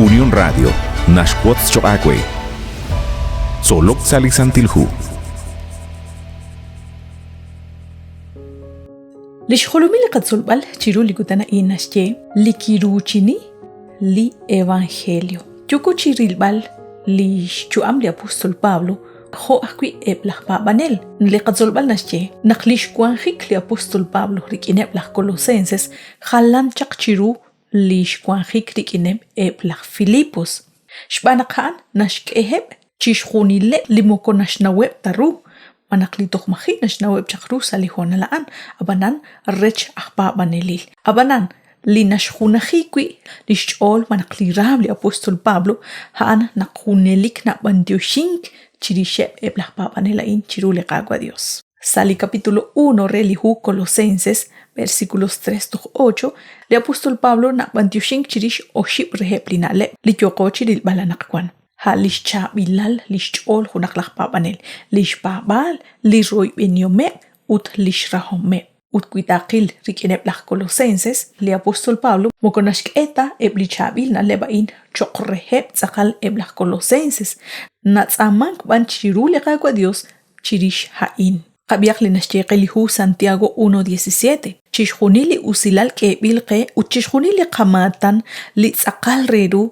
Unión Radio naxwotz choq' aawe. Tzolok sa' li Santil Hu. Li xjolomil li qatzolb'al chiru li kutan a'in naxye li kiruuchini li evangelio. Yooko chi rilb'al li xyu'am li apóstol Pablo jo' ajwi' eb' laj paab'anel. Li qatzolb'al naxye naq li xwanjik li apóstol Pablo rik'ineb' laj Colosenses jalan chaq chiru li xwanjik rik'ineb' eb' laj Filipos, xb'aan naq a'an naxk'eheb' chixjunileb' li moko naxnaweb' ta ru, malaj li toj maji' naxnaweb' chaq ru sa' li hoonal a'an, ab'anan rech aj paab'anelil. Ab'anan, li naxjunaji wi' li xch'ool malaj li raanm li apóstol Pablo a'an naq junelik nab'anyoxink chirixeb' eb' laj paab'anel a'in chiru li Qaawa' Yos. Sa' li capítulo 1 re li hu Colosenses, versículos 3 toj 8, li apóstol Pablo nab'anyoxink chirix oxib' reheb' li na'leb' li yooqo chi rilb'al anaqwan. A' li xchaab'ilal li xch'ool junaq laj paab'anel, li xpaab'aal, li royb'enihomeb' ut li xrahomeb'. Ut wi taqil rik'ineb' laj Colosenses, li apóstol Pablo moko naxk'e ta eb' li chaab'il na'leb' a'in cho'q reheb' tz'aqal eb' laj Colosenses, natz'aamank b'an chiru li Qaawa' Yos chirix a'in. Qab'ihaq li naxye qe li hu Santiago 1:17, Chixjunil li usilal k'eeb'il qe ut chixjunil li qamaatan li tz'aqal re ru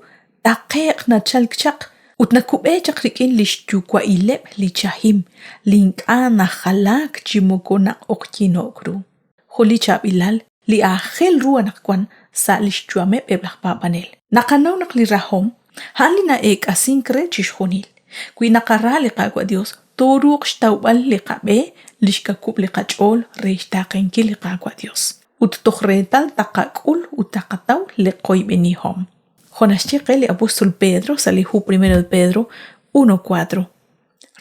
taqe'q nachalk chaq ut nakub'e chaq rik'in li xyuwa'ileb' li chahim li ink'a' najalaak chi moko naq'oqyino'k ru. Jun li chaab'ilal li aajel ru anaqwan sa' li xyu'ameb' eb' laj paab'anel. Naqanaw naq li rahom a'an li na'eek'asink re chixjunil. Wi naqara li Qaawa' Dios, tooruuq xtawb'al li qab'e li xkawub' li qach'ool re xtaaqenkil li Qaawa' Dios, ut toj reetal taqak'ul ut taqataw li qoyb'enihom. Jo' naxye qe li apóstol Pedro sa' li hu Primero de Pedro 1:4,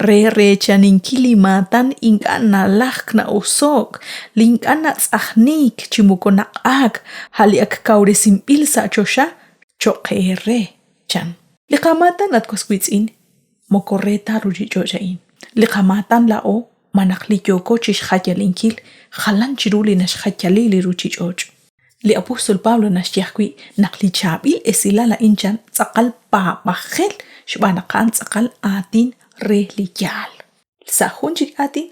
Re reechaninkil li maatan ink'a' nalajk na'oso'k, li ink'a' natz'ajniik chi moko naq'aak, a' li ak kawresinb'il sa' choxa cho'q eere, chan. Li qamaatan, at was wiitz'in, moko re ta ruuchich'och' a'in. Li qamaatan laa'o malaj li yooko chi xjayalinkil jalan chiru li naxjayali li ruuchich'och'. Li apóstol Pablo naxye ajwi' naq li chaab'il esilal a'in chan tz'aqal paab'ajel xb'aan naq a'an tz'aqal aatin re li yaal. Sa' jun chik aatin,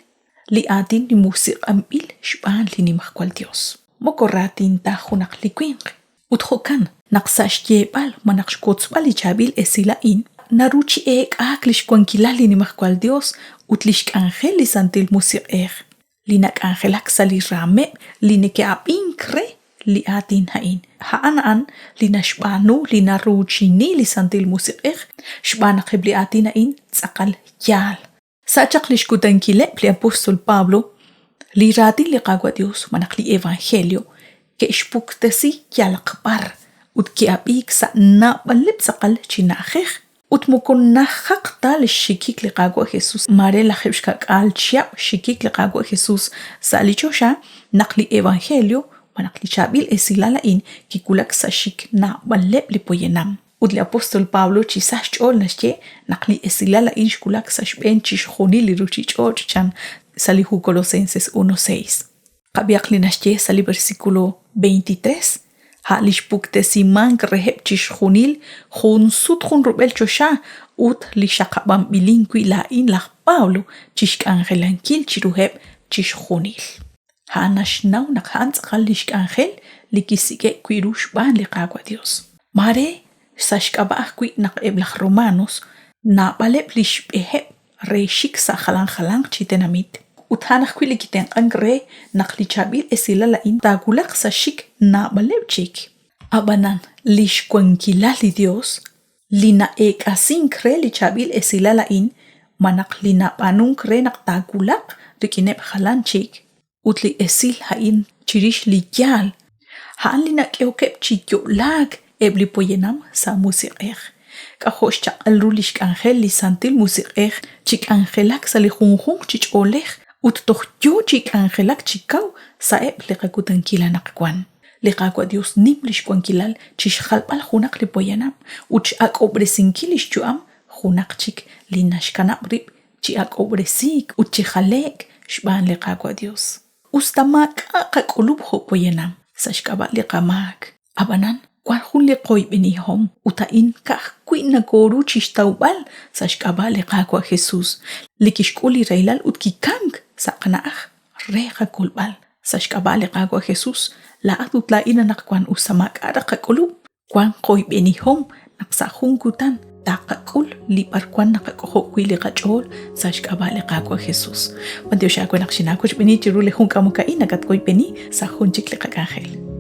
li aatin li musiq'anb'il xb'aan li Nimajwal Yos. Moko raatin ta junaq li winq. Ut jo'kan naq sa' xyeeb'al malaj xwotzb'al li chaab'il esil a'in, naru chi eek'aak lix wankilal li Nimajwal Dios ut lix k'anjel li Santil Musiq'ej, li nak'anjelak sa' li raameb' li neke'ab'ink re li aatin a'in. A'an a'an li naxb'aanu li naruuchini li Santil Musiq'ej xb'aan naq eb' li aatin a'in tz'aqal yaal. Sa' chaq lix kutankileb' li apóstol Pablo, li raatin li Qaawa' Dios malaj li evangelio ke'xpuktesi yalaq b'ar ut ke'ab'iik sa' naab'aleb' tz'aqal chi na'ajej, ut moko najaq ta lix xikik li Qaawa' Jesus, maare 70 chihab' xxikik li Qaawa' Jesus sa' li choxa naq li evangelio malaj li chaab'il esilal a'in kiwulak sa' xik naab'aleb' li poyanam. Ut li apóstol Pablo chi sa xch'ool naxye naq li esilal a'in xwulak sa' xb'een chixjunil li ruuchich'och' chan sa' li hu Colosenses 1:6. Qab'ihaq li naxye sa' li versículo 23, a' li xpuktesimank reheb' chixjunil jun sut jun rub'el choxa ut li xaqab'anb'ilin wi' laa'in laj Pablo chi xk'anjelankil chiruheb' chixjunil. A'an naxnaw naq a'an tz'aqal lix k'anjel li kisik'e'k wi' ru xb'aan li Qaawa' Dios. Maare sa' xk'ab'a' ajwi' naq eb' laj Romanos naab'aleb' lix b'eheb' re xik sa' jalan jalanq chi tenamit, ut a'an ajwi' li kitenq'ank re naq li chaab'il esilal a'in taawulaq sa' xik naab'aleb' chik. A'b'anan, lix wankilal li Dios li na'eek'asink re li chaab'il esilal a'in malaj li nab'aanunk re naq taawulaq rik'ineb' jalan chik, ut li esil a'in chirix li yaal, a'an li nak'ehokeb' chi yo'laak eb' li poyanam sa' musiq'ej. K'ajo' xchaq'al ru li xk'anjel li Santil Musiq'ej chi k'anjelak sa' li junjunq chi ch'oolej ut toj yo chi k'anjelak chi kaw sa'eb' li qakutankil anaqwan. Li Qaawa' Dios nim lix wankilal chixjalb'al junaq li poyanam ut x'ak'ob'resinkil lix yu'am junaq chik li naxkanab' rib' chi ak'ob'resiik ut chi jale'k xb'aan li Qaawa' Dios. Us ta maak'a' qak'ulub' jo' poyanam sa' xk'ab'a' li qamaak, a'b'anan wan jun li qoyb'enihom ut a'in ka'ajwi' nokooru chi xtawb'al sa' xk'ab'a' li Qaawa' Jesús, li kixk'ul li rahilal ut kikamk sa' qana'aj re qakolb'al. Sa' xk'ab'a' li Qaawa' Jesús, laa'at ut laa'in anaqwan us ta maak'a' raj qak'ulub', wank qoyb'enihom naq sa' jun kutan taqak'ul li b'arwan naqak'ojob' wi' li qach'ool sa' xk'ab'a' li Qaawa' Jesús. B'antiox aawe naq xinaawochb'eeni chiru li jun k'amok a'in nakatwoyb'eni sa' jun chik li qak'anjel.